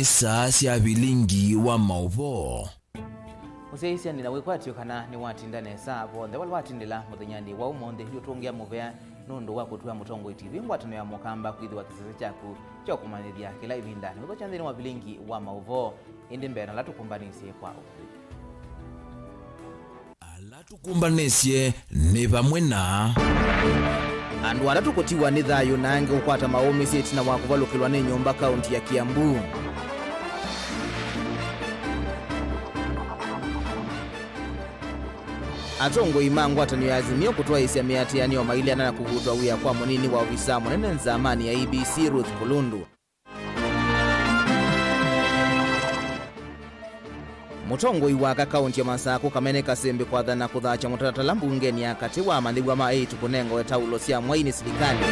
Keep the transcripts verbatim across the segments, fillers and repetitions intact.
Saa sya vilingi wa maũvoo. Mũsyaĩĩsya, nĩ na wĩkwatyo kana nĩwatinda nesa vonthe vala watindĩla mũthenyanĩ wa ũmũnthĩ. Yu tũngĩa mũvea nũndũ wa kũtwĩa Mũtongoi T V ngwatanĩo ya Mũkamba kwĩthĩwa kĩsese kyaku kya kũmanyĩthya kĩla ĩvinda. Nĩwĩkwatya nthĩnĩ wa vilingi wa maũvoo, ĩndĩ mbee na ala tũkũmbanĩsye kwa ũkuvĩ. Ala tũkũmbanĩsye nĩ vamwe na andũ atatũ kũtiwa nĩ thayũ na angĩ kũkwata maũmĩsye ĩtina wa kũvalũkĩlwa nĩ nyũmba kaũnti ya Kiambu. Atongoi ma ngwatanĩo ya Azimio kũtwaĩĩsya mĩatĩanĩo mailĩana na kũvutwa wĩa kwa mũnini wa ovisaa mũnene nzamani ya E B C Ruth Kulundu. Mũtongoi wa aka kaũnti ya Masakũ Kamene Kasĩmbĩ kwathana kũthaasya mũtalatala mbungenĩ ya katĩ wa amanyĩw'a ma eĩtu kũnengwa taulo sya mwai nĩ silikalĩ.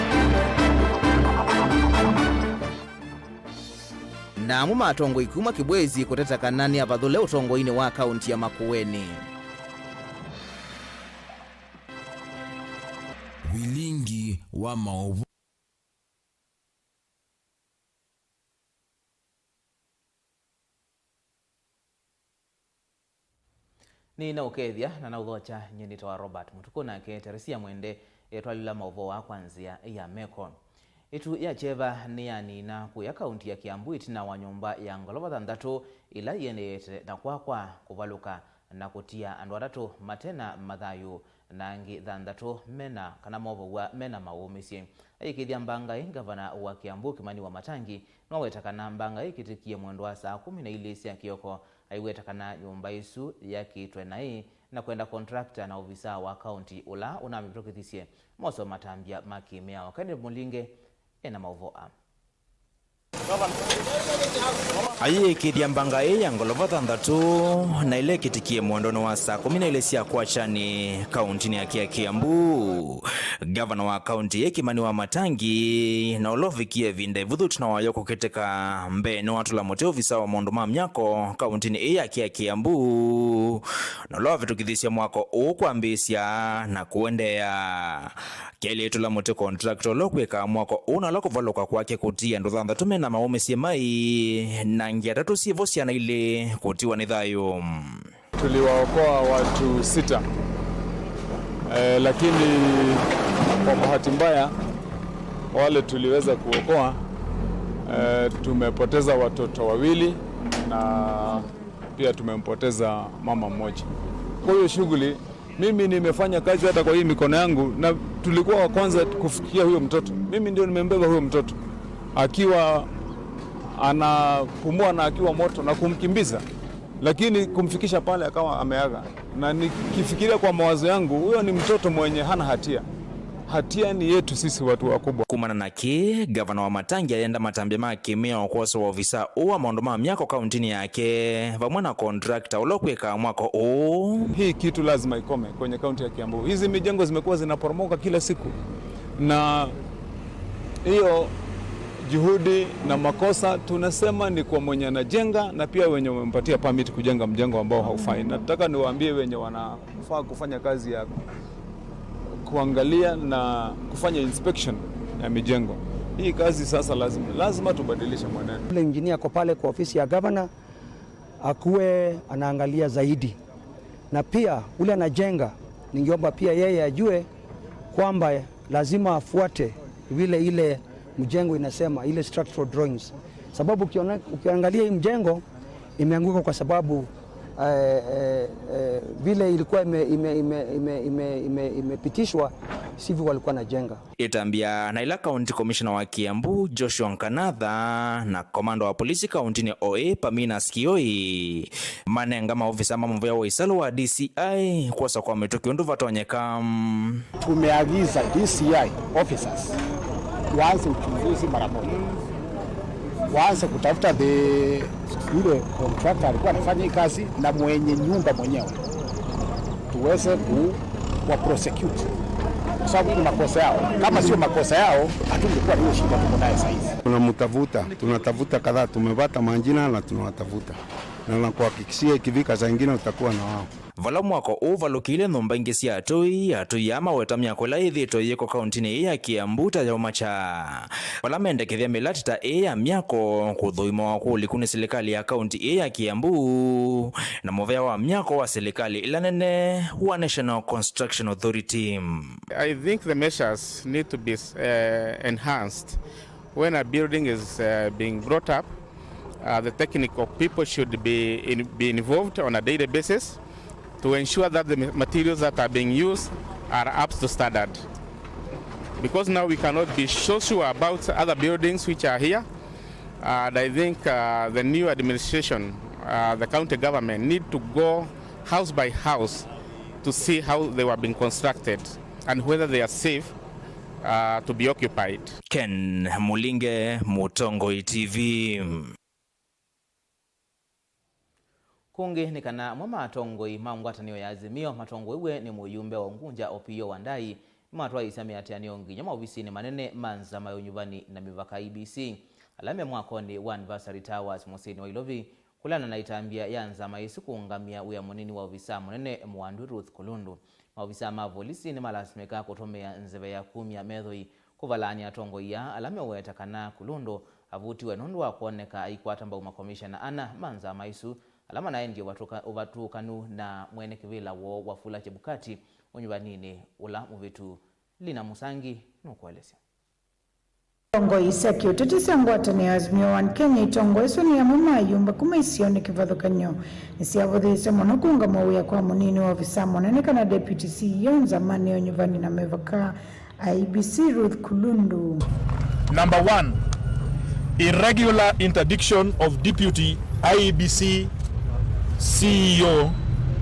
Na amwe ma atongoi kuma Kibwezi kũteta kana nĩ avathũle ũtongoinĩ wa kaũnti ya Makueni. Vilingi wa maũvoo. Nĩnaũkethya na naũthokya, nyie nĩtawa Robert Mũtukũ, nake Teresia Mwende etwalĩla maũvoo aa kwa nzĩa ya meko. Ĩtu ya kyeva nĩyanina kũya kaũnti ya Kiambu ĩtina wa nyũmba ya ngolova thanthatũ ĩla yĩendeete na kwakwa kũvalũka na kũtia andũ atatũ mate na mathayũ na angĩ thanthatũ mena kana movow'a mena maũmĩsye. Ayĩkĩĩthya mbanga ĩ, ngavana wa Kiambu Kimani Wamatangi nĩwaweta kana mbanga ĩ ĩkĩtĩkie mwendo wa saa kũmi na ilĩ sya kĩoko. Aiweta kana nyũmba ĩsu yakĩtwe naĩ na kwenda contractor na ovisaa wa kaũnti ũla ũnamĩvĩtũkĩthisye moseo matambya ma kĩmĩao. Kenneth Mũlinge ena maũvoo aa. Ayĩĩkĩĩthya mbanga ĩĩ ya ngolova thanthatũ na ĩla ĩkĩtĩkie mwendonĩ wa saa kũmi na ilĩ sya kwakya nĩ kaũntinĩ yake ya Kiambu. Ngavana wa kaũnti ĩĩ Kimani Wamatangi, na ũla ũvikie ĩvinda ĩvũthũ ĩtina wayo kũkĩtĩka mbeenĩ wa tũla mũtĩ ovisa wa maũndũ ma myako kaũntinĩ ĩĩ yake ya Kiambu, na ũla wavĩtũkĩthisye mwako ũũ kwambĩĩsya na kũendeea. Kelĩ tũla mũtĩ contractor ũla ũkwĩkaa mwako ũũ na ũla kũvalũka kwake kũtia andũ thanthatũ mena maũmĩsye mai na ngia atatũ syĩvo syana ilĩ kũtiwa nĩ thayũ. Tuliwaokoa watu sita. Eh, lakini kwa bahati mbaya, wale tuliweza kuokoa, eh, tumepoteza watoto wawili na pia tumempoteza mama mmoja. Kwa hiyo shughuli, mimi nimefanya kazi hata kwa hii mikono yangu, na tulikuwa wa kwanza kufikia huyo mtoto. Mimi ndio nimembeba huyo mtoto akiwa anapumua na akiwa moto na kumkimbiza, lakini kumfikisha pale akawa ameaga. Na nikifikiria kwa mawazo yangu, huyo ni mtoto mwenye hana hatia. Hatia ni yetu sisi watu wakubwa. Kumana na kĩ, ngavana Wamatangi ayenda matambya ma kĩmĩao kwosa ovisa ũũ wa maũndũ ma myako kaũntinĩ yake vamwe na contractor ũla ũkwĩkaa mwako ũũ. Hii kitu lazima ikome kwenye kaunti ya Kiambu. Hizi mijengo zimekuwa zinaporomoka kila siku, na hiyo juhudi na makosa tunasema ni kwa mwenye anajenga na pia wenye wamempatia permit kujenga mjengo ambao haufai. Nataka niwaambie wenye wanafaa kufanya kazi ya kuangalia na kufanya inspection ya mijengo, hii kazi sasa lazima, lazima tubadilishe mwenendo. Ule engineer ako pale kwa ofisi ya gavana akuwe anaangalia zaidi, na pia ule anajenga, ningeomba pia yeye ajue kwamba lazima afuate vile ile mjengo inasema, ile structural drawings, sababu ukiona, ukiangalia hii mjengo imeanguka kwa sababu, eh, eh, eh, vile ilikuwa ime, ime, ime, ime, ime, ime, imepitishwa, sivyo walikuwa najenga. Ĩtambya na ĩla County Commissioner wa Kiambu, Joshua Nkanatha, na komanda wa polisi kaũntinĩ o ĩ, Pamina Sikioi, manenga maovisa ma mũvĩa wa ĩsalũ wa D C I kwosa kwa mĩtũkĩ ũndũ vatonyeka. Tumeagiza D C I officers waanze uchunguzi mara moja, waanze kutafuta the, yule contractor alikuwa anafanya hii kazi na mwenye nyumba mwenyewe, tuweze ku, wa prosecute kwa sababu ni makosa yao. Kama sio makosa yao, hatungekuwa na hiyo shida tuko nayo saizi. Tunamtafuta, tunatafuta kadhaa, tumepata majina na tunawatafuta. na nakuhakikishia ikifika saa ingine utakuwa na wao. Vala mwako ũvalũkĩile nyũmba ingĩ sya atũi, atũi aa maweta myako ĩla yĩthĩĩtwe yĩko kauntinĩ ĩĩ ya Kiambu ta ya ũmakya. Vala mendekethya mĩlatĩ ta ĩĩ ya myako kũthũimwa kwa ũliku nĩ silikalĩ ya kaunti ĩĩ ya Kiambu na mũvea wa myako wa silikalĩ ĩla nene wa National Construction Authority. I think the measures need to be, uh, enhanced. When a building is, uh, being brought up, uh, the technical people should be in, be involved on a daily basis to ensure that the ma-, materials that are being used are up to standard. Because now we cannot be so sure about other buildings which are here. And I think, uh, the new administration, uh, the county government need to go house by house to see how they were being constructed and whether they are safe, uh, to be occupied. Ken Mulinge, Mũtongoi T V. Kũngĩ nĩ kana amwe ma atongoi ma ngwatanĩo ya Azimio matongoew'e nĩ mũyumbe wa Unguja Opiyo Wandayi nĩmatwaĩĩsya mĩatĩanĩo nginya maovisinĩ manene ma nzama ya ũnyuvani na mĩvaka, I E B C, ala me mwakonĩ wa Anniversary Towers mũsyĩnĩ wa Ilovi, kũleana na ĩtambya ya nzama ĩsu kũũngamya wĩa mũnini wa ovisaa mũnene Mũandu Ruth Kulundu. Maovisaa ma volisi nĩmalasimĩkaa kũtũmĩa nzeve ya kumya methoi kũvalaany'a atongoi aa ala meũweta kana Kulundu avutiwe nũndũ wa kwoneka aikwata mbau makomishana ana ma nzama ĩsu ala manaendie ũvatũka-, ũvatũkanu na mwene kĩvĩla woo Wafula Chebukati ũnyuvaninĩ ũla mũvĩtu. Lina Musangi nũkũelesya. Itongoi sya kĩũteti sya ngwatanĩo ya Azimio One Kenya itongoeswe nĩ amwe ma ayumbe kuma isionĩ kĩvathũkany'o nĩsyavũthĩĩsye mũno kũũngamw'a wĩa kwa mũnini wa ovisaa mũnene kana Deputy C E O nzamanĩ ya ũnyuvani na mĩvaka, I E B C, Ruth Kulundu. Number one, irregular interdiction of Deputy I E B C C E O,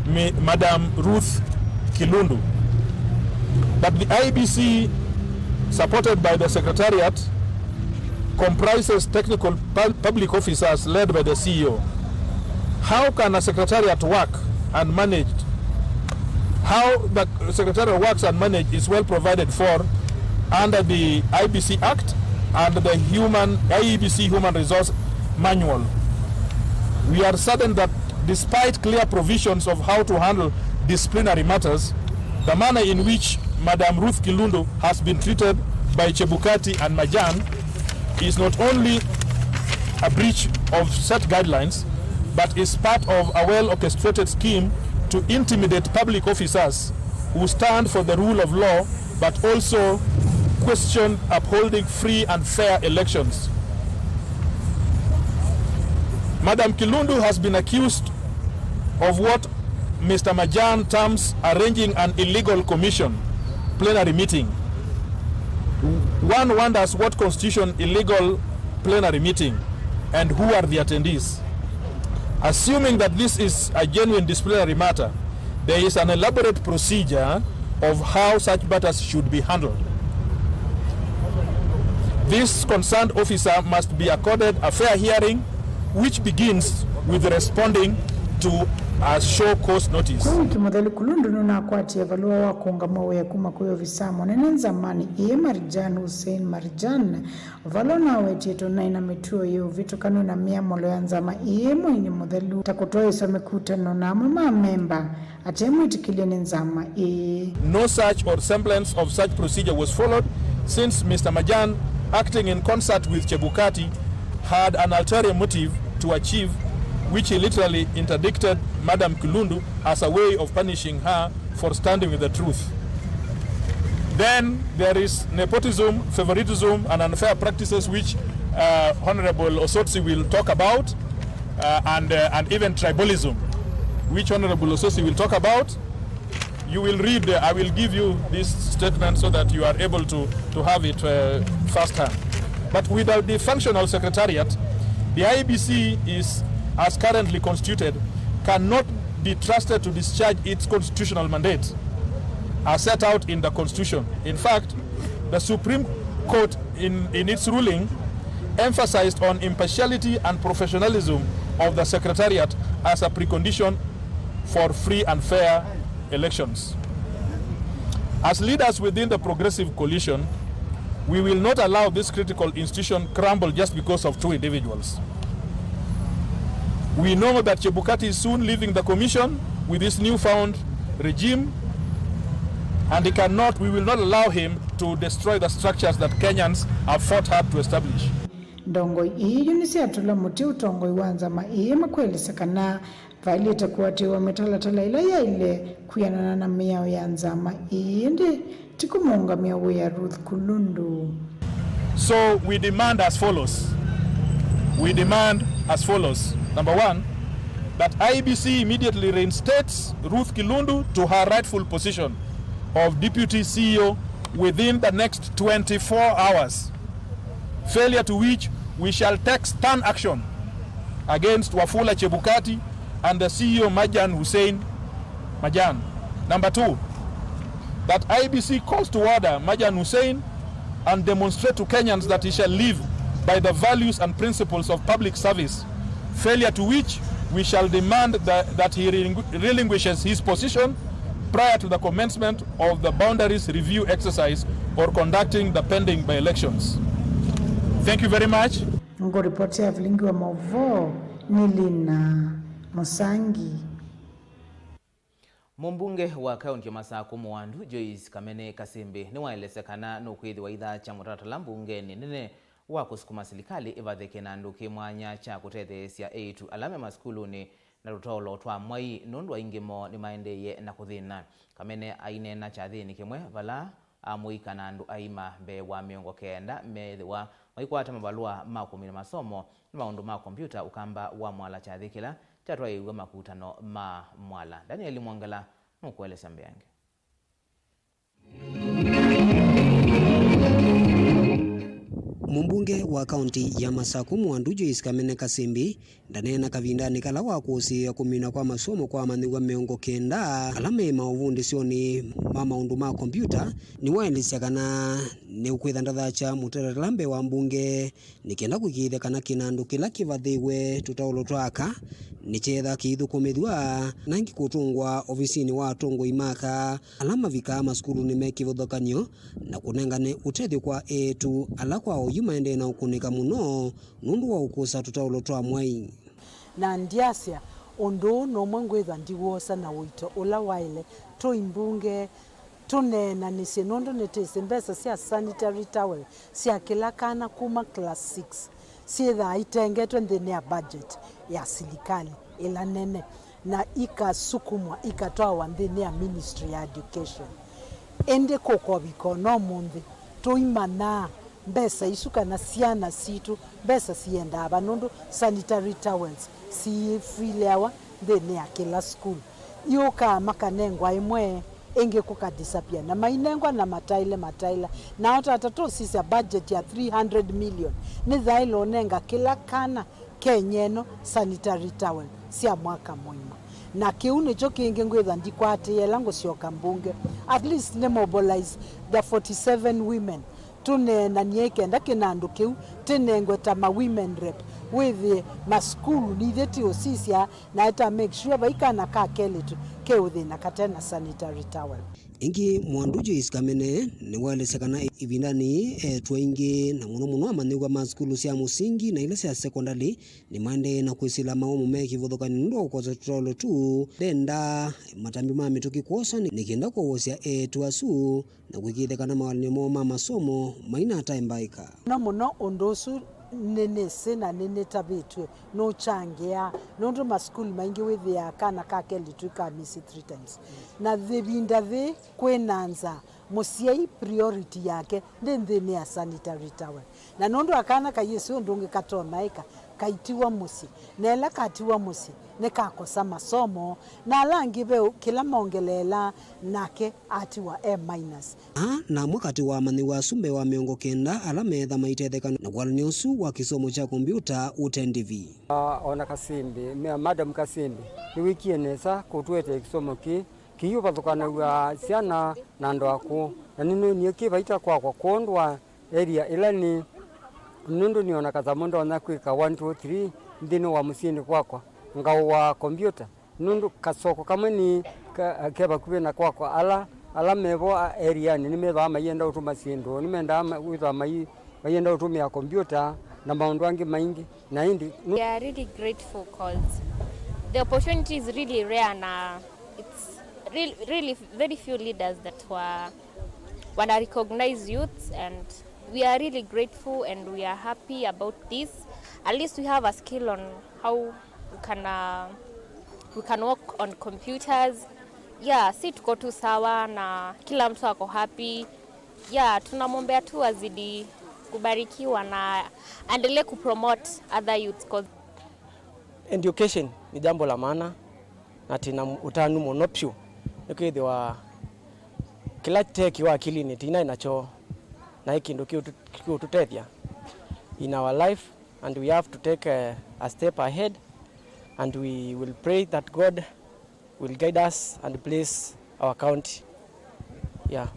Mi-, Madam Ruth Kilundu. But the I E B C, supported by the Secretariat, comprises technical pub-, public officers led by the C E O. How can a secretariat work and manage, how the secretariat works and manage is well provided for under the I E B C Act and the human, I E B C Human Resource Manual. We are saddened that despite clear provisions of how to handle disciplinary matters, the manner in which Madam Ruth Kilundu has been treated by Chebukati and Majan is not only a breach of set guidelines, but is part of a well-orchestrated scheme to intimidate public officers who stand for the rule of law, but also question upholding free and fair elections. Madam Kilundu has been accused of what Mister Majan terms arranging an illegal commission plenary meeting. One wonders what constitution illegal plenary meeting and who are the attendees. Assuming that this is a genuine disciplinary matter, there is an elaborate procedure of how such matters should be handled. This concerned officer must be accorded a fair hearing, which begins with responding to a show cause notice. Kwa wiki mũthelu, Kulundu nũnakwatie valũa wa kũũngamw'a wĩa kuma kwĩ ovisaa mũnene nzamanĩ ĩĩ, Marjan Hussein Marjan, vala ũnawetie tũnaĩ na mĩtuo yĩ ũvĩtũkanu na mĩamũlo ya nzama ĩĩ mweinĩ mũthelu, ta kũtwaĩĩsya mĩkutano na amwe ma amemba ate mwĩtĩkĩlye nĩ nzama ĩĩ. No such or semblance of such procedure was followed, since Mister Majan, acting in concert with Chebukati, had an ulterior motive to achieve, which he literally interdicted Madam Kilundu as a way of punishing her for standing with the truth. Then there is nepotism, favoritism, and unfair practices, which, uh, Honorable Osotsi will talk about, uh, and, uh, and even tribalism, which Honorable Osotsi will talk about. You will read, uh, I will give you this statement so that you are able to, to have it, uh, firsthand. But without the functional secretariat, the I E B C is, as currently constituted, cannot be trusted to discharge its constitutional mandate as set out in the Constitution. In fact, the Supreme Court in, in its ruling emphasized on impartiality and professionalism of the Secretariat as a precondition for free and fair elections. As leaders within the Progressive Coalition, we will not allow this critical institution crumble just because of two individuals. We know that Chebukati is soon leaving the commission with this newfound regime, and he cannot, we will not allow him to destroy the structures that Kenyans have fought hard to establish. Ndongoi ii yu nĩsyatũla mũtĩ ũtongoi wa nzama ii makwelesya kana vaĩlĩte kũatĩĩwa mĩtalatala ĩla yaĩle kwĩanana na mĩao ya nzama ii, ĩndĩ ti kũmũũngamĩa wĩa Ruth Kulundu. So we demand as follows. We demand as follows. Number one, that I E B C immediately reinstates Ruth Kilundu to her rightful position of Deputy C E O within the next twenty-four hours, failure to which we shall take stern action against Wafula Chebukati and the C E O Majan Hussein Majan. Number two, that I E B C calls to order Majan Hussein and demonstrate to Kenyans that he shall live by the values and principles of public service, failure to which we shall demand that, that he relinqu-, relinquishes his position prior to the commencement of the boundaries review exercise or conducting the pending by-elections. Thank you very much. Ngũripoti ya vilingi wa maũvoo nĩ Lina Mũsangi. Mũmbunge wa kaũnti ya Masakũ Mũwandu, Joyce Kamene Kasimbi, nĩwaelesya kana nũkwĩthĩwa aithaakya mũtalatala mbungenĩ nene wa kũsukuma silikalĩ ĩvathĩke na andũ kĩ mwanya kya kũtetheesya eĩtu ala me masukulunĩ na tũtaũlo twa mwai, nũndũ aingĩ moo nĩmaendeeie na kũthĩna. Kamene aineena kyathĩnĩ kĩmwe vala amũika na andũ aima mbee wa mĩongo kenda meethĩwa maikwata mavalũa ma kũmina masomo nĩ maũndũ ma kombyũta Ũkamba wa Mwala, kyathĩ kĩla kyatwaĩĩw'e makutano ma Mwala. Daniel Mwongela nũkũelesya mbeange. Mũmbunge wa kaũnti ya Masakũ Mũwandu Joyce Kamene Kasimbi ndaneena kavindanĩ kala wa kũsĩĩa kũminwa kwa masomo kwa amanyĩw'a mĩongo kenda ala me maũvundĩsyonĩ ma maũndũ ma kombyũta, nĩwaelesya kana nĩũkwĩtha ndathaakya mũtalatala mbee wa mbunge nĩ kenda kũĩkĩĩthya kana kĩnandũ kĩla kĩvathĩwe tũtaũlo twa aka nĩkyeetha kĩithũkũmĩthw'a, na ĩngĩ kũtũngwa ovisinĩ wa atongoi ma aka ala mavikaa masukulunĩ me kĩvathũkany'o na kũnengane ũtethyo kwa eĩtu ala kwa oyu maendee na ũkũnĩka mũno nũndũ wa ũkũsa tũtaũlo twa mwai. Na ndyasya ũndũ ũũ nũmwe ngwĩthwa ndiwosa na ũito ũla waĩle. Twĩ mbunge, tũneenanĩsye, nũndũ nĩtwĩsĩ mbesa sya sanitary towel sya kĩla kana kuma class six syĩthaa itengetwe nthĩnĩ ya budget ya silikalĩ ĩla nene, na ikasukumwa ikatwawa nthĩnĩ ya Ministry ya Education. Ĩndĩ kũkovika o na ũmũnthĩ tũimanyaa mbesa isu kana syana sitũ mbesa siendaa va, nũndũ sanitary towels siifiliawa nthĩnĩ ya kĩla sukulu. Iũkaa makanengwa ĩmwe, ĩngĩ kũka disappear, na mainengwa na mataĩle mataĩla. Nao tata tũsisya budget ya three hundred million nĩyaĩle ũnenga kĩla kana Kenya ĩno sanitary towel sya mwaka mũima. Na kĩu nĩkyo kĩngĩ ngwĩtha ndikwatĩĩa ĩla ngũsyoka mbunge. At least nĩ mobilize the forty seven women, tũneenanie kenda kĩnandũ kĩu tĩnengwe ta ma women rep, wĩthĩe masukulu nĩ ithyĩ tĩũsisya, na ĩta make sure vai kana ka kelĩtu keũthĩna kate na sanitary towel. Ĩngĩ, Mwandu Joyce Kamene nĩwaelesya kana ĩvindanĩ yĩĩ eĩtu aingĩ, na mũno mũno amanyĩw'a ma sukulu sya mũsingi na ila sya sekondalĩ, nĩmaendee na kwĩsĩla maũmũ me kĩvathũkany'o nũndũ wa kũkosa tũtaũlo tu. Ndenda matambya ma mĩtũkĩ kwoswa nĩ, nĩ kenda kwowosya eĩtu asu na kũĩkĩĩthya kana mawalany'o moo ma masomo mainatae mbaĩka. Mũno mũno ũndũ ũsu nĩnĩsĩ na nĩnĩtavĩtw'e nũkyangĩaa, nũndũ masukulu maingĩ wĩthĩaa kana ka kelĩtu ka miss three times. Na ĩvinda yĩĩ kwĩna nzaa, mũsyai priority yake ndĩ nthĩnĩ ya sanitary towel. Na nũndũ akana kayĩsĩ ũndũ ũngĩ katonaĩka, kaitiwa mũsyĩ. Na ĩla katiwa mũsyĩ, nĩkakosa masomo. Na ala angĩ ve kĩla mongeleelaa, nake atiwa e minus. Aa na amwe katĩ wa amanyĩw'a asu mbee wa mĩongo kenda ala meetha maitetheka na walany'o ũsu wa kĩsomo kya kombyũta ũte ndĩvi. Ah, ona Kasimbi, me-, Madam Kasimbi, nĩwĩkie nesa kũtũetee kĩsomo kĩĩ kĩiũvathũkanaw'a syana na andũ akũũ, na nĩnoonie kĩ vaita kwakwa kwondũ wa area ĩla nĩ, nũndũ nĩona katamũ ndonya kwĩka one, two, three nthĩnĩ wa mũsyĩnĩ kwakwa, ngaũaa kombyũta. Nũndũ kasoko kamwe nĩ ka-, ke vakuvĩ na kwakwa, ala, ala mevo a-, areanĩ nĩmethĩawa maienda ũtũma syĩndũ, nĩmendaa ma-, wĩthĩwa mai-, maienda ũtũmĩa kombyũta, na maũndũ angĩ maingĩ, na ĩndĩ nũ- We are really grateful 'cause the opportunity is really rare na it's really, really very few leaders that were, wana recognize youths, and we are really grateful and we are happy about this. At least we have a skill on how we can, uh, we can work on computers. Yeah, si tuko tu sawa na kila mtu ako happy. Yeah, tunamwombea tu azidi kubarikiwa na aendelee kupromote other youths 'cause Education nĩ jambo la maana na twĩ na ũtanu mũno vyũ, nĩkwĩthĩwa kĩla tekiwa akilinĩ tũinaĩ nakyo naĩ kĩndũ kĩũtũ- kĩũtũtethya in our life, and we have to take a, a step ahead, and we will pray that God will guide us and bless our county. Yeah.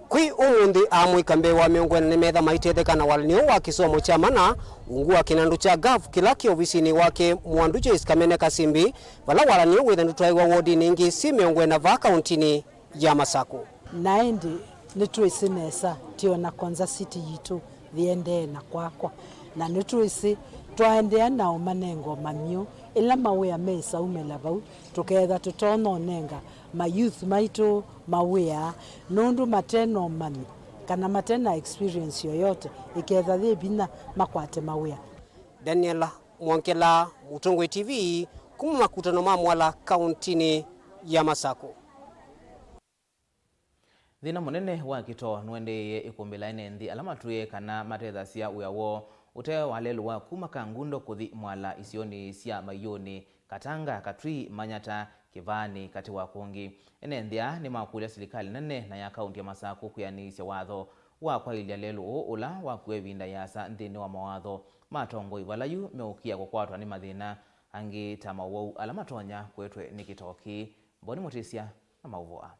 Kwĩ ũmũnthĩ, amũika mbee wa mĩongo ĩna nĩmetha maitetheka na walany'o wa kĩsomo kya mana ungu wa kĩnandũ kya gov kĩla kĩ ovisinĩ wake Mwandu Joyce Kamene Kasimbi, vala walany'o wĩtha ndũtwaĩwa wodinĩ ingĩ syĩ mĩongo ĩna vaa kauntinĩ ya Masakũ. Na ĩndĩ nĩtwĩsĩ nesa ti o na Konza City yitũ yĩendee na kwakwa, na nĩtwĩsĩ twaendeea na ũmanenga ũmanyĩo ĩla mawĩa meĩsaumĩla vau, tũkeetha tũtonya ũnenga ma youth maitũ mawĩa, nũndũ mate na ũmanyi kana mate na experience yoyote, ĩkeetha yĩ vinya makwate mawĩa. Daniela Mwongela, Mũtongoi T V, kuma makutano ma Mwala, kauntinĩ ya Masakũ. Thĩna mũnene wa kĩtoo nũendeeie ĩkũmbĩ la ene nthĩ ala matwĩe kana matethasya wĩa woo ũte wa lelũ wa kuma Kangundo kũthi Mwala isionĩ sya Maiũnĩ, Katanga, Katui, Manyata, Kĩvaanĩ, katĩ wa kũngĩ. Ene nthĩ aa nĩmakũlya silikalĩ nene na ya kaunti ya Masakũ kwĩanĩĩsya watho wa kwaĩlya lelũ ũũ ũla wakuie ĩvinda yĩasa nthĩnĩ wa mawatho ma atongoi vala yu meũkĩa kũkwatwa nĩ mathĩna angĩ ta maũwau ala matonya kũetwe nĩ kĩtoo kĩĩ. Mboni Mũtĩsya na maũvoo aa.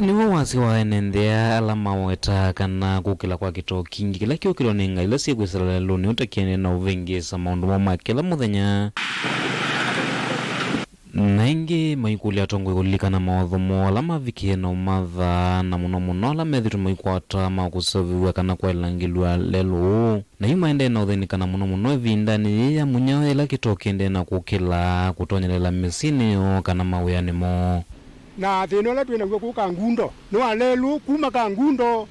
Nĩw'o wasya wa ene nthĩ aa ala mawetaa kana kũkĩla kwa kĩtoo kingĩ kĩla kĩũkĩlwa nĩ ngalĩ ila syĩkwĩsĩla lelũnĩ ũtakianĩe na ũvĩngĩĩsa maũndũ moo ma kĩla mũthenya. Na ĩngĩ maikũlya atongoi kũlilikana mawatho moo ala mavikie na ũmatha, na mũno mũno ala methĩtwe maikwata ma kũseũvĩw'a kana kwaĩlangĩlw'a lelũ ũũ. Na yu maendee na ũthĩnĩkana mũno mũno ĩvindanĩ yĩĩ ya mũnyao yĩla kĩtoo kĩendee na kũkĩla kũtonyelela mĩsyĩnĩ yoo kana mawĩanĩ moo. Na thĩna ũla twĩ naw'o kũu Kangundo nĩ wa lelũ kuma Kangundo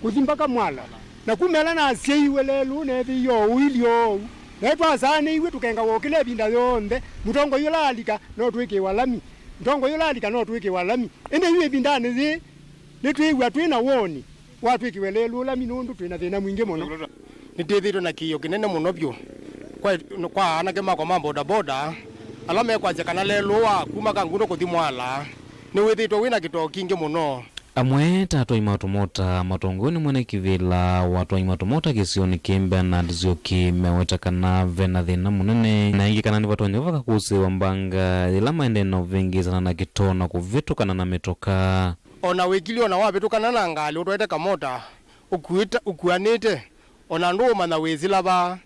kũthi mbaka Mwala. Na kuma ĩla nasyaiwe lelũ neethĩie o ũilyĩ oou. Na ĩtwasaanĩiw'e tũkengawa o kĩla ĩvinda yonthe. Mũtongoi ũla alika no twĩkĩĩwa lami. Mũtongoi ũla alika no twĩkĩĩwa lami. Ĩndĩ yu ĩvindanĩ yĩĩ nĩtwĩĩw'a twĩ na woni wa twĩkĩwe lelũ lami nũndũ twĩ na thĩna mwingĩ mũno. Nĩtwĩthĩĩtwe na kĩĩo kĩnene mũno vyũ kwa, kwa anake makwa ma bodaboda ala mekwasya kana lelũ wa kuma Kangundo kũthi Mwala nĩwĩthĩĩtwe wĩ na kĩtoo kingĩ mũno. Amwe ta atwai ma tũmota matongoew'e nĩ mwene kĩvĩla wa atwai ma tũmota kĩsionĩ kĩĩ Bernard Nzioki meweta kana ve na thĩna mũnene, na ĩngĩ kana nĩvatonya vaka kũsĩĩwa mbanga yĩla maendee na ũvĩngĩĩsana na kĩtoo na kũvĩtũkana na mĩtoka. O na wĩkilye o na wavĩtũkana na ngalĩ ũtwaĩte kamota ũkuĩte, ũkuanĩte, o na ndũũmanya wĩsĩla va.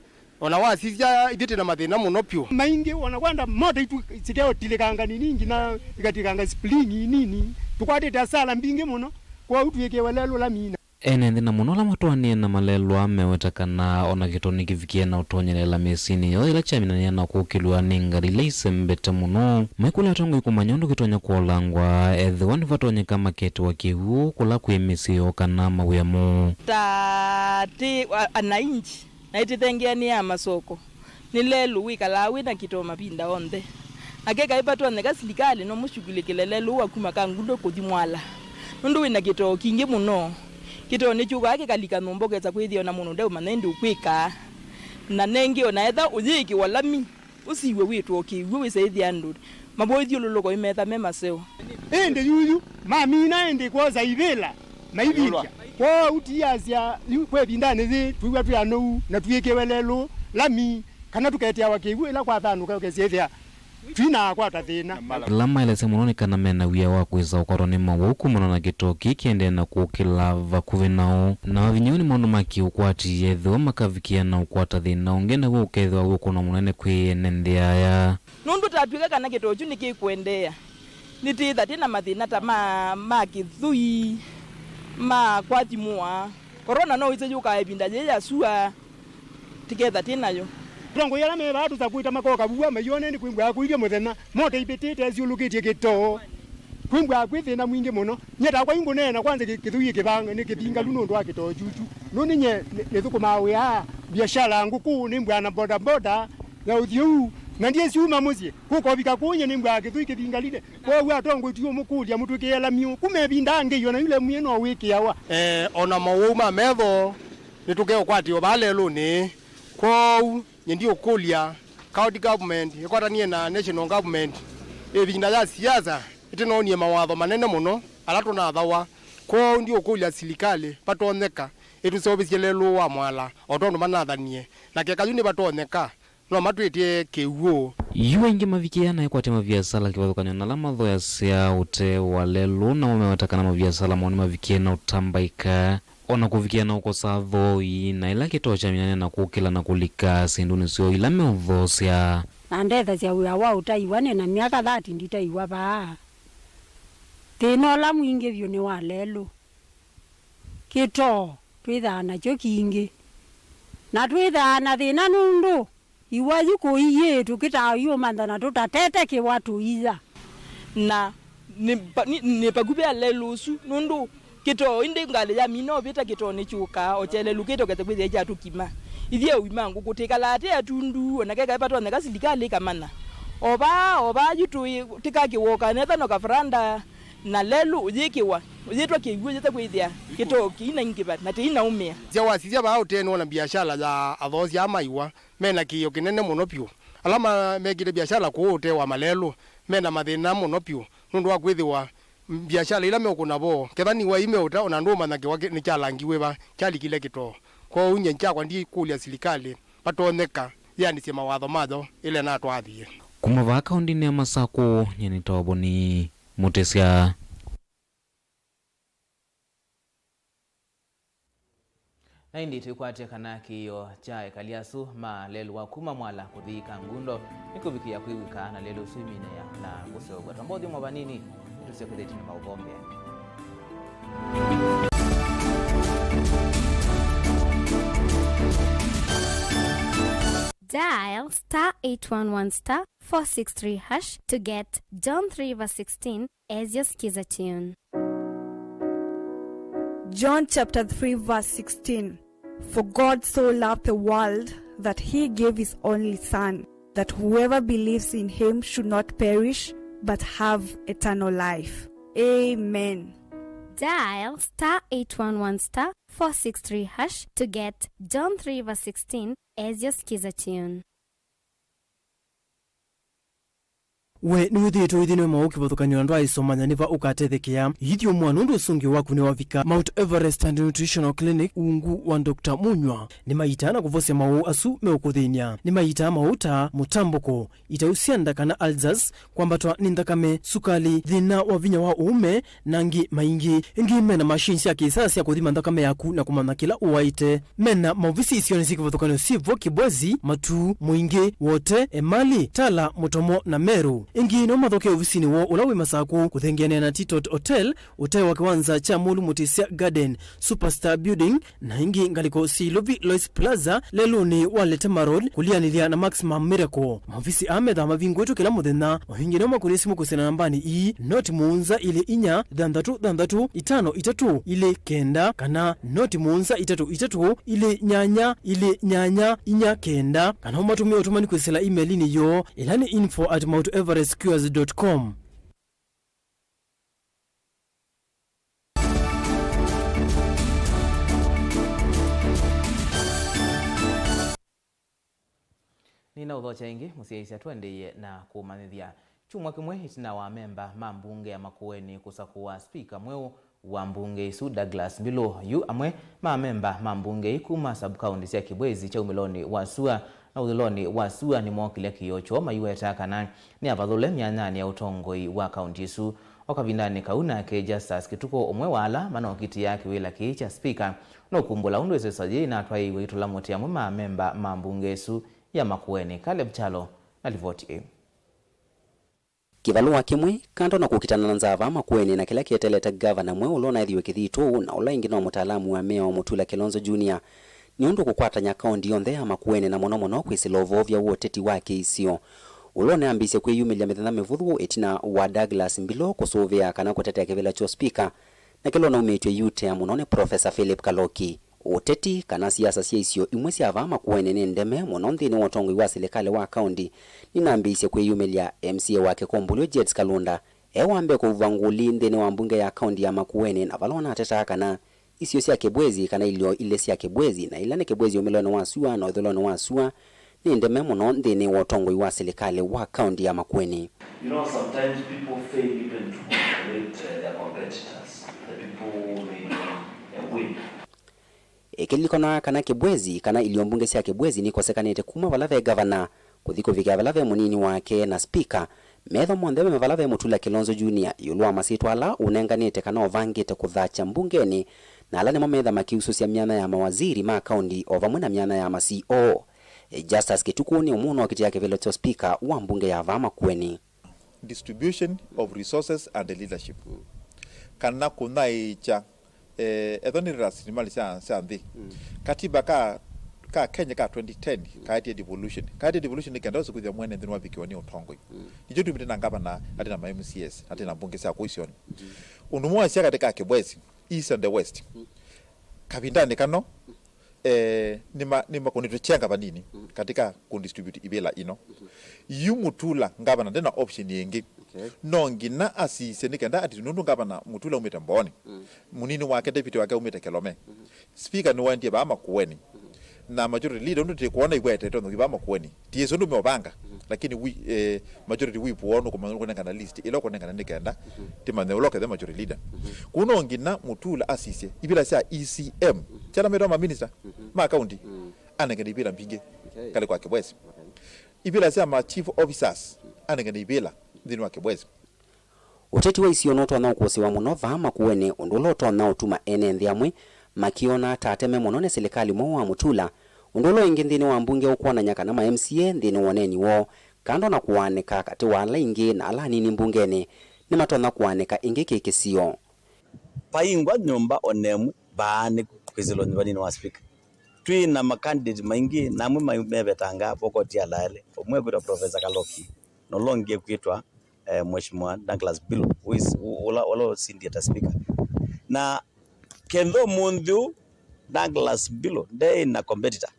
O na wasisya, ithyĩ twĩ na mathĩna mũno vyũ. Maingĩ, o na kwanda mota itũ sikeũtilĩkanga nini nginya ikatilikanga spring nini, tũkwatĩte asala mbingĩ mũno, kwoou twĩkĩwe lelũ lami. Ene nthĩ na mũno ala matwaanĩe na malelũ aa meweta kana o na kĩtoo nĩkĩvikie na ũtonyelela mĩsyĩnĩ yoo yĩla kyaminanĩa na kũkĩlw'a nĩ ngalĩ ila isembete mũno. Maikũlya atongoi kũmanya ũndũ kĩtonya kũolangwa ethĩwa nĩvatonyeka maketĩwa kĩw'ũ kũla kwĩ mĩsyĩ yoo kana mawĩa moo. Ta tĩ wa-, anainji, na ĩtĩthengeanĩaa masoko. Nĩ lelũ wĩkalaa wĩ na kĩtoo mavinda onthe. Na keka ĩvatonyeka silikalĩ no mũshughulĩkĩle lelũ wa kuma Kangundo kũthi Mwala. Nũndũ wĩ na kĩtoo kingĩ mũno. Kĩtoo nĩkyũkaa kĩkalika nyũmba ũkesa kwĩthĩa o na mũndũ ndeũmanya ĩndĩ ũkwĩkaa. Na nengĩ o na etha ũyĩĩkĩwa lami, ũsiw'e wĩtwe o kĩw'ũ wĩse ĩthĩa andũ mavoithyũlũlũko ĩmetha me maseo. Ĩndĩ yuyu mamina ĩndĩ kwosa ivĩla maivikya. Kwoou tiasya yu kwa ĩvindanĩ yĩĩ twĩw'a twĩ anũu na twĩkĩwe lelũ lami, kana tũketĩawa kĩw'ũ ĩla kwathanũka ũkesya ĩthĩa twinakwata thĩna. Ĩla maelesya mũno nĩ kana me na wia wa kwĩsa ũkwatwa nĩ mawau kumana na kĩtoo kĩĩ kĩendee na kũkĩla vakuvĩ nao. Na mavinyĩĩwe nĩ maũndũ ma kĩũkwati ethĩwa makavikĩa na ũkwata thĩna ũngĩ, naw'o ũkethĩwa wĩ ũkũno mũnene kwĩ ene nthĩ aya. Nũndũ tatw'ĩka kana kĩtoo kyu nĩkĩkũendeea, nĩtĩĩtha twĩ na mathĩna ta ma, ma kĩthũi, ma kwathimũa, Korona no ĩse yũkaa ĩvinda yĩĩ ya sua, tĩketha twĩ nayo. Atongoi ala me vaa tũsakwĩte makoka vua maione nĩ kwĩmbwa kũilye mũthenya, mota ivĩtĩte ĩsyũlũkĩtye kĩtoo. Kwĩmbwa kwĩ thĩna mwingĩ mũno. Nyie takwa yu ngũneena kwanza kĩ-, kĩthũi kĩvanga nĩ kĩvingalu nũndũ wa kĩtoo kyukyu. Nũndũ nyie nĩ-, nĩthũkũmaa wĩa biashara ngũkũ, nĩmbwaa na bodaboda ya ũthiũ ũu, na ndyĩsiuma mũsyĩ. Kũkovika kũu nyie nĩmbwaa kĩthũi kĩvingalile. Kwoou atongoi tũũmũkũlya mũtwĩkĩe lamiũ. Kuma ĩvinda angĩ, o na yu lamiũ no wĩkĩawa. Eh, o na mowau ma metho nĩtũkeũkwatĩwa vaa lelũnĩ. Kwoou nyie ndiũkũlya county government ĩkwatanie na national government ĩvinda ya siasa ĩtĩnoonie mawatho manene mũno ala tũnathawa. Kwoou ndiũkũlya silikalĩ vatonyeka ĩtũseũvĩsye lelũ wa Mwala o tondũ manathanie, na keka yu nĩvatonyeka, no matwĩtĩe kĩw'ũ. Yu aingĩ mavikĩaa na ĩkwatya maviasala kĩvathũkany'o na ala mathoyasya ũtee wa lelũ, namo meweta kana maviasala moo nĩmavikĩe na ũtambaĩka, o na kũvikĩa na ũkosa athoi, na ĩla kĩtoo kyamina nĩ na kũkĩla na kũlika syĩndũnĩ syoo ila meũthoosya. Na ndethasya wĩa wa ũtaiwa, nĩ na myaka thirty nditaiwa vaa. Thĩna ũla mwingĩ vyũ nĩ wa lelũ. Kĩtoo twĩthaa nakyo kingĩ, na twĩthaa na thĩna nũndũ iwa yu kũiĩ tũkĩtaa yũmantha na tũtatete kĩwa tũiya. Na nĩ pa-, nĩ, nĩ pakuvĩ alelũ ũsu, nũndũ kĩtoo, ĩndĩ ngalĩ yamina ũvĩta kĩtoo nĩkyũkaa, o kyelelũ kĩtokete kwĩthĩa kyatũkima. Ithyĩ aui ma ngũkũ tĩkalaa tĩ atundu, o na kekaĩ vatonyeka silikalĩ ĩkamanya. O vaa, o vaa yu tũĩ, tĩkakĩwoka, netha no kafaranda, na lelũ ũyĩkĩwa, ũyĩtwa kĩw'ũ, ũyĩte kwĩthĩa kĩtoo kĩinaingĩva na tĩinaũmĩa. Sya wasisya vaa ũteenĩ wona biashara ya athoosya aa maiwa. Mena kĩĩo kĩnene mũno vyũ. Ala ma-, mekĩte biashara kũũ ũtee wa malelũ mena mathĩna mũno vyũ nũndũ wa kwĩthĩwa mbiashara ila meũkũna vo, ketha nĩ wai meũta, o na ndũũmanya kĩwa kĩ-, nĩkyalangi wĩva kyalikile kĩtoo. Kwoou nyie kyakwa ndikũlya silikalĩ vatonyeka yĩanĩsye mawatho mayo ĩla ĩnatwathie. Kuma vaa kaũndĩnĩ ya Masakũ, nyie nĩ Toboni Mũtĩsya. Na ĩndĩ twĩkwatya kana kĩĩo kya ekali asu ma lelũ wa kuma Mwala kũthi Kangundo nĩkũvikĩa kwĩw'ĩka na lelũ ũsu iminĩa na kũseũvw'a. Twamba ũthyũmũa vanini, nĩtũsyokethetie na maũvoo mbee. Dial star eight one one star four six three hash to get John three verse sixteen as your skiza tune. John chapter three verse sixteen. For God so loved the world that he gave his only Son, that whoever believes in him should not perish but have eternal life. Amen. Dial star eight one one star four six three hash to get John three verse sixteen as your skiza tune. We nĩwĩthĩĩtwe ũithi nĩ maũũ kĩvathũkany'o na ndwaaĩsomanya nĩ va ũkatethekea? Ithyũmũa nũndũ ũsũngĩo waku nĩwavika. Mount Everest and Nutritional Clinic, ungu wa Doctor Munywa, nĩmaitaa na kũvosya maũũ asu meũkũthĩny'a. Nĩmaitaa maũũ ta mũtambũko, itau sya nda kana ulcers, kwambatwa nĩ nthakame, sukali, thĩna wa vinya wa ũũme, na angĩ maingĩ. Ĩngĩ mena machine sya kĩsaa sya kũthima nthakame yaku na kũmanya kĩla ũwaĩte. Mena maovisi isionĩ syĩ kĩvathũkany'o syĩ vo Kibwezi, Matuu, Mũingĩ, Wote, Emali, Tala, Mũtomo, na Meru. Ĩngĩ no mathokee ovisinĩ woo ũla wĩ Masakũ, kũthengeanĩa na Titot Hotel, ũtee wa kĩwanza kya Mũlu Mũtĩsya Garden, Superstar Building, na ĩngĩ ngalĩko syĩ Ilovi Lois Plaza, lelũnĩ wa Letema Road, kũlianĩlya na Maximum Miracle. Maovisi aa methaa mavingũĩtwe kĩla mũthenya. Mavingie no makũnĩe simũ kwĩsĩla nambanĩ ii, noti mũonza ilĩ inya, thanthatũ thanthatũ, itano itatũ, ilĩ kenda, kana noti mũonza itatũ itatũ, ilĩ nyanya, ilĩ nyanya, inya kenda, kana ũmatũmĩe ũtũmani kwĩsĩla email-inĩ yoo, ĩla nĩ info at mount everest cures dot com. Nĩnaũthokya ĩngĩ, mũsyaĩĩsya, tũendeeie na kũmanyĩthya. Kyumwa kĩmwe ĩtina wa amemba ma mbunge ya Makueni kũsakũa spika mweũ wa mbunge ĩsu, Douglas Mbilu, yu amwe ma amemba ma mbunge ii kuma sub-county sya Kibwezi kyaumĩlonĩ wa sua na ũthũĩlonĩ wa sua nĩmookĩlya kĩĩo kyoo maiweta kana nĩ avathũle myanyanĩ ya ũtongoi wa kaunti ĩsu. O kavindanĩ kau nake Justus Kĩtukũ, ũmwe wa ala manookitĩa kĩwĩla kĩĩ kya spika, nũkumbũla ũndũ ĩseso yĩĩ ĩnatwaĩiwe itũla mũtĩ amwe ma amemba ma mbunge ĩsu ya Makueni. Caleb Kyalo na livoti ĩĩ. Kĩvalũa kĩmwe, kando na kũkitana na nzaa vaa Makueni na kĩla kĩetelete ngavana mweũ ũla ũnaĩthiwe Kĩthitũ na ũla ĩngĩ no mũtaalamu wa mĩao Mutula Kilonzo Junior, nĩ ũndũ kũkwatany'a kaũndi yonthe ya Makueni na mũno mũno kwĩsĩla ũvoovya wa ũteti wa kĩisio, ũla ũneambĩĩsye kwĩyumĩlya mĩthenya mĩvũthũ ĩtina wa Douglas Mbilũ kũsũvĩa kana kũtetea kĩvĩla kya ũspika na kĩla ũnaumĩtw'e iutea mũno nĩ Professor Philip Kaloki. Ũteti kana siasa sya isio imwe sya vaa Makueni nĩ ndeme mũno nthĩnĩ wa ũtongoi wa silikalĩ wa kaũndi nĩnambĩĩisye kwĩyumĩlya. M C A wa Kĩkũmbũlyo Jets Kalunda e wa mbee kũvuva ngũli nthĩnĩ wa mbunge ya kaũndi ya Makueni, na vala ũnatetaa kana isio sya Kĩbwezi kana ilyo ilĩ sya Kĩbwezi, na ila nĩ Kĩbwezi ũmĩlonĩ wa sua na ũthũĩlonĩ wa sua, nĩ ndeme mũno nthĩnĩ wa ũtongoi wa silikalĩ wa kaũndi ya Makueni. You know, sometimes people fail even to congratulate, uh, their competitors, the people they, uh, win. Ĩkĩlilikanwa kana Kĩbwezi kana ilio mbunge sya Kĩbwezi nikosekanĩte kuma vala ve ngavana kũthi kũvikĩa vala ve mũnini wake na spika, metho monthe me vala ve Mutula Kilonzo Junior ĩũlũ wa masyĩtwa ala ũnenganĩte kana ũvangĩte kũthakya mbungenĩ, na ala nĩmo metha makĩusũsya myanya ya mawaziri ma kaũndi o vamwe na myanya ya ma C O. Justus Kĩtukũ nĩ ũmwe ũnokitĩa kĩvĩlo kya spika wa mbunge ya vaa Makueni. Distribution of resources and leadership, kana kũnyaĩĩkya, eh, ethwa nĩ rasilimali sya, sya nthĩ. Katiba ka, ka Kenya ka twenty ten kaetie devolution. Kaetie devolution nĩ kenda ũsĩ kwĩthĩa mwene nthĩ nĩwavikiwa nĩ ũtongoi. Nĩkyo tumĩte na ngavana atĩ na ma M C As, atĩ na mbunge sya kũu isioni. Ũndũ ũmwe wasya katĩ ka Kĩbwezi, East and the West. Kavindanĩ kano, eh, nĩma-, nĩmakũnĩtwe kyenga vanini katika kudistribute ivĩla ino. Yu Mutula, ngavana ndena option ĩngĩ. Okay. No nginya asisye nĩ kenda ati nũndũ ngavana Mutula umĩte Mbooni, mũnini wake deputy wake umĩte Kelome. Speaker nĩwaendie vaa Makueni. Na majority leader ũndũ tĩkwona iwetete ũndũ vaa Makueni. Tiĩsĩ ũndũ meũvanga, lakini we, eh, majority whip woo nũkũnengana list ĩla ũkũnengana nĩ kenda tĩmanye ũla ũkethe majority leader. Kũu no nginya Mutula asisye ivĩla sya E C M, syala metwa ma minister ma county, anengane ivĩla mbingĩ. Okay. Ngalĩko ya Kĩbwezi. Okay. Ivĩla sya ma chief officers, anengane ivĩla nthĩnĩ wa Kĩbwezi. Ũteti wa isio nũtonya ũkũsĩwa mũno vaa Makueni, ũndũ ũla ũtonya ũtuma ene nthĩ amwe makĩona ta ateme mũno nĩ silikalĩ mweũ wa Mutula, ũndũ ũla ĩngĩ nthĩnĩ wa mbunge ũkwonany'a kana ma M C A nthĩnĩ wa ũneeni woo, kando na kũaanĩka katĩ wa ala aingĩ na ala anini mbungenĩ, nĩmatonya kũaanĩka ĩngĩ kĩ kĩsio. Vaingwa nyũmba o na ĩmwe vaa nĩ kwĩsĩlwa nyũmbanĩ wa spika. Twĩ na ma candidate maingĩ, na amwe mai-, mevetangaa vokoti alaele. Ũmwe ekwĩtwa Professor Kaloki, na ũla ũngĩ ekwĩtwa, eh, Mheshimiwa Douglas Bilo, who is, u-, ũla, ũla ũsindie ta speaker. Na kenda ũmũnthĩ ũũ, Douglas Bilo ndeĩ na competitor.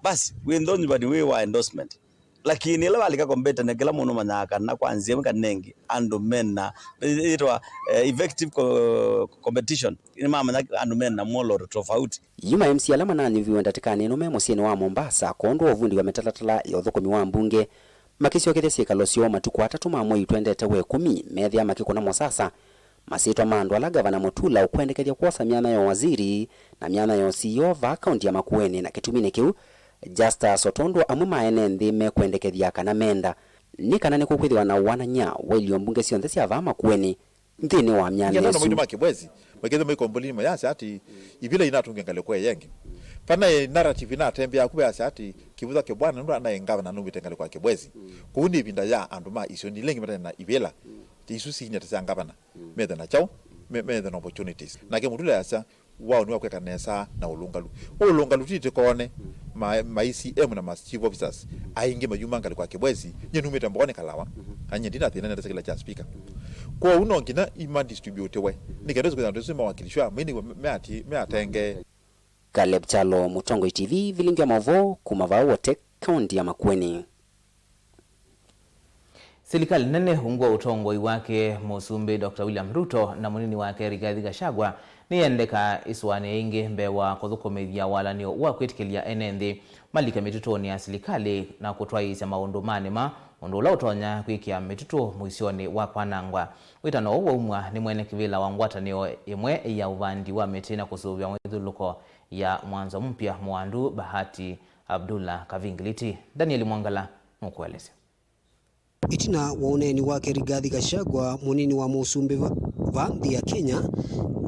Basi, wĩ nthĩ nyumbani wĩ wa endorsement. Lakini ĩla walika competitor, na kĩla mũndũ manyaa kana kwa nzĩa ĩmwe kana ĩngĩ, andũ mena, ĩtwa, eh, effective co-, competition. Nĩmamanya andũ mena mwolooto tofauti. Yu ma M C A ala mananyuviwe ndatĩkanĩ ĩno me mũsyĩnĩ wa Mombasa kwondũ wa ũvundi wa mĩtalatala ya ũthũkũmi wa mbunge, makĩsyokethya syĩkalo syoo matukũ atatũ ma mwei twendete wa ĩkũmi, methĩa makĩkũna mosasa masyĩtwa ma andũ ala Ngavana Mutula ũkwendekethya kwosa myanya ya waziri na myanya ya C E O vaa kaunti ya Makueni, na kĩtuminĩ kĩu Justus o tondũ amwe ma ene nthĩ mekwendekethya kana menda nĩ kana nĩkũkwĩthĩwa na ũanany'a wa ilio mbunge syonthe sya vaa Makueni nthĩnĩ wa myanya ĩsu. Ngetha na maitũ ma Kĩbwezi, makethĩa maikombolini mayasya ati ivila inatũngia ngalĩko ĩyo ĩngĩ. Vanaĩ narrative inatembeaa ku yasya ati Kĩvutha Kĩbwana nũndũ anaĩ ngavana nũmĩte ngalĩko ya Kĩbwezi. Kũu nĩ ĩvinda ya andũ ma isioni ila ingĩ matarĩ na ivila isu sinyata sya ngavana methe na kyaũ, me-, methe na opportunities. Nake Mutula yasya, wao nĩ wa kwĩka nesa na ũlũngalu. Ũlũngalu ti tĩkone, ma, ma E C M na ma chief officers aingĩ mayuma ngalĩko ya Kĩbwezi, nyie numĩte Mbooni Kalawa, na nyie ndina thĩna nendete kĩla kya speaker. Kwoou no nginya ima distributiwe nĩ kenda kwĩthĩa andũ asu mawakilishwa, mainĩw'a me ati, me atenge. Caleb Kyalo, Mũtongoi T V, vilingi ya maũvoo kuma vaa Wote, kaunti ya Makueni. Silikalĩ nene ungu wa ũtongoi wake Mũsumbĩ Doctor William Ruto na mũnini wake Rigathi Gachagua nĩyendekaa ĩsũanĩe ĩngĩ mbee wa kũthũkũmĩthya walan'yo wa kwĩtĩkĩlya ene nthĩ malike mĩtũtũnĩ ya silikalĩ na kũtwaĩĩsya maũndũ ma nĩma, ũndũ ũla ũtonya kwĩkĩa mĩtũtũ mũisyonĩ wa kwanangwa. Wĩtano ũũ waumw'a nĩ mwene kĩvĩla wa ngwatanĩo ĩmwe ya ũvandi wa mĩtĩ na kũsũvĩa mĩthyũlũlũko ya Mwanzo Mpya Mwandu Bahati Abdullah Kavingiliti. Daniel Mwangala nũkũelesya. Ĩtina wa ũneeni wake Rigathi Gachagua, mũnini wa mũsumbĩ va-, va nthĩ ya Kenya,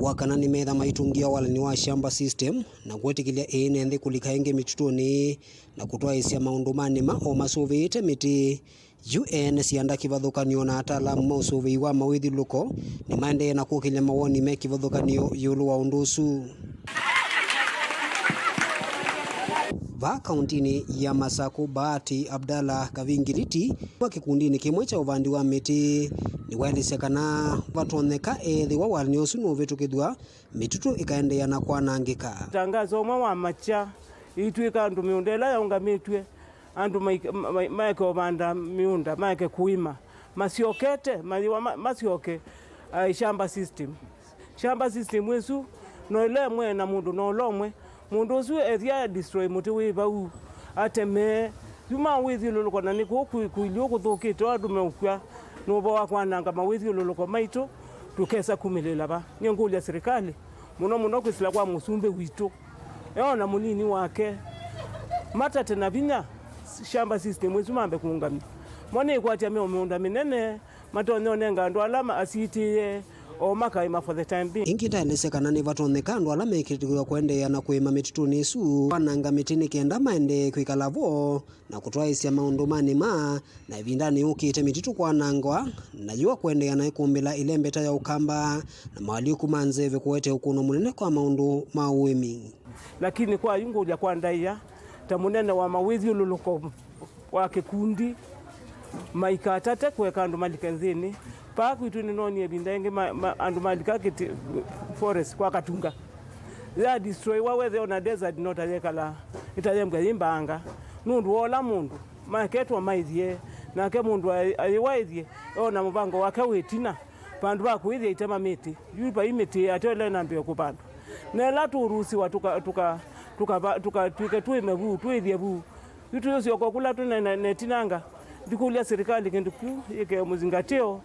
wa kana nĩmetha maitũngĩa walani wa shamba system na kwĩtĩkĩlya ĩĩ ne nthĩ kũlika ĩngĩ mĩtitũnĩ na kũtwaĩsya maũndũ ma nĩma o masũvĩĩte mĩtĩ. Yu ene syanda kĩvathũkany'o na ataalamu ma ũsũvĩi wa mawĩthyũlũlũko nĩmaendee na kũkĩlya mawoni me kĩvathũkany'o ĩũlũ wa ũndũ ũsu. Vaa kauntinĩ ya Masakũ, Bahati Abdallah Kavingiriti wa kĩkundinĩ kĩmwe kya ũvandi wa mĩtĩ nĩwaelesya kana vatonyeka ethĩwa walani ũsu nũvĩtũkĩthw'a, mĩtitũ ĩkaendeea na kwanangĩka. Tangazo ũmwe wa makya, ĩitw'ĩka andũ mĩũnda ĩla yaũngamĩtw'e, andũ maik-, ma-, ma-, maeke ũvanda mĩũnda, maeke kũĩma, masyokete, mayĩwa ma-, masyoke, ah, shamba system. Shamba system ĩsu no ĩla ĩmwe na mũndũ no ũla ũmwe. Mũndũ ũsu ethĩa destroy mũtĩ wĩ vau, atemee. Yu mawĩthyũlũlũko na nĩ kũu kũ-, kũilyĩ kũthũkĩte, andũ meũkw'a nĩ ũvoo wa kwananga mawĩthyũlũlũko maitũ, tũkesa kumĩlĩla va. Nĩngũlya silikalĩ, mũno mũno kwĩsĩla kwa mũsumbĩ witũ, e o na mũnini wake, matate na vinya shamba system ĩsu mambe kũũngamya. Mo nĩkwatya me o mĩũnda mĩnene, matonya ũnenga andũ ala ma-, asitĩĩe, o makaĩma for the time being. Ĩngĩ ndaelesya kana nĩvatonyeka andũ ala mekĩtĩkĩlwa kũendeea na kũĩma mĩtitũnĩ ĩsu, kwananga mĩtĩ nĩ kenda maendee kwĩkala vo na kũtwaĩsya maũndũ ma nĩma, na ĩvindanĩ yũkĩte mĩtitũ kwanangwa, na yũa kũendeea na ĩkũmbĩla ĩlembeta ya Ũkamba na mawalyũku ma nzeve kũete ũkũno mũnene kwa maũndũ ma ũĩmi. Lakini kwa yu ngũlya kwa ndaĩa, ta mũnene wa mawĩthyũlũlũko wa kĩkundi, maikatate kũeka andũ malike nthĩnĩ. Paa kwitũ nĩnoonie ĩvinda ĩngĩ ma-, ma-, andũ malika kĩtĩ forest kwa Katunga. Ya destroywa, wethĩa ona desert no ta yekala, ĩtayembwa yĩ mbaanga. Nũndũ wa ũla mũndũ maeketwa maĩthye, nake mũndũ ayĩ-, ayĩwa ĩthye, ona mũvango wake wĩ ĩtina. Vandũ va kũĩthya itema mĩtĩ, yu vai mĩtĩ ate ĩla ĩnambĩĩe kũvandwa. Na ĩla tũũrusiwa tũka-, tũka-, tũkava-, tũkatw'ĩke twĩme vu, twĩthye vu, yu tũyũsyoka kũla tũneene netinanga. Ndikũlya silikalĩ kĩndũ kĩu yĩke mũzingatĩo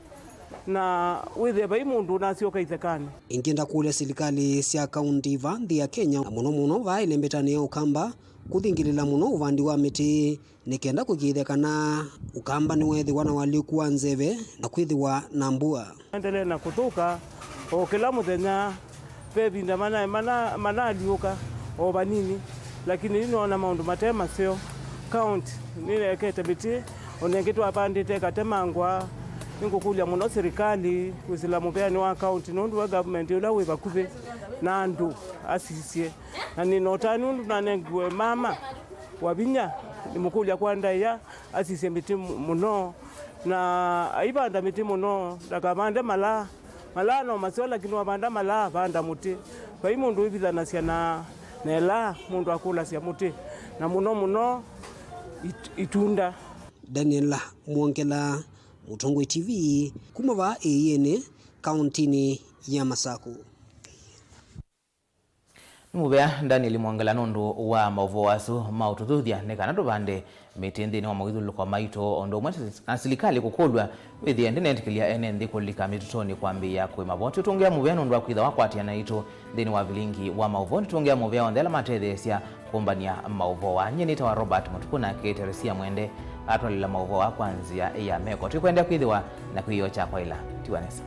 na wĩthĩe vai mũndũ ũnasyoka ithekanĩ. Ĩngĩ ndakũlya silikalĩ sya kaunti va nthĩ ya Kenya, na mũno mũno va ĩlembetanĩ ya Ũkamba, kũthingĩlĩla mũno ũvandi wa mĩtĩ, nĩ kenda kũĩkĩĩthya kana Ũkamba nĩweethĩwa na walyũku wa nzeve na kwĩthĩwa na mbua. Endelee na kũthũka o kĩla mũthenya, ve ĩvinda mana-, mana-, manaalyũka o vanini, lakini yu nĩwona maũndũ mate maseo. County nĩyekete mĩtĩ, o na ĩngĩ twavandĩte ĩkatemangwa. Nĩngũkũlya mũno silikalĩ kwĩsĩla mũveanĩ wa county, nũndũ wa government ũla wĩ vakuvĩ na andũ asisye. Na nĩna ũtanu nũndũ nanengiwe mama wa vinya, nĩmũkũlya kwa ndaĩa asisye mĩtĩ mũ-, mũno, na aivanda mĩtĩ mũno, ndakavande malaa. Malaa no maseo, lakini wavanda malaa, vanda mũtĩ. Vai mũndũ wĩvithanasya na, na ĩlaa, mũndũ akũlasya mũtĩ, na mũno mũno it-, itunda. Daniel Mwongela, Mũtongoi T V, kuma vaa ĩiĩnĩ, kauntinĩ ya Masakũ. Nĩ mũvea Daniel Mwongela nũndũ wa maũvoo asu ma ũtũthuthya nĩ kana tũvande mĩtĩ nthĩnĩ wa mawĩthyũlũlũko maitũ, o ũndũ ũmwe na silikalĩ kũkũlw'a wĩthĩe ndĩnetĩkĩlya ene nthĩ kũlika mĩtitũnĩ kwambĩĩa kũĩma vo. Tũitũngĩa mũvea nũndũ wa kwĩtha wakwatĩana naitũ nthĩnĩ wa vilingi wa maũvoo. Nĩtũngĩa mũvea onthe ala matetheesya kũmbany'a maũvoo aa. Nyie nĩtawa Robert Mũtukũ, nake Teresia Mwende atwalĩla maũvoo aa kwa nzĩa ya meko. Tũikwendea kwĩthĩwa na kwĩyoo kya kwaĩla. Tiwa nesa.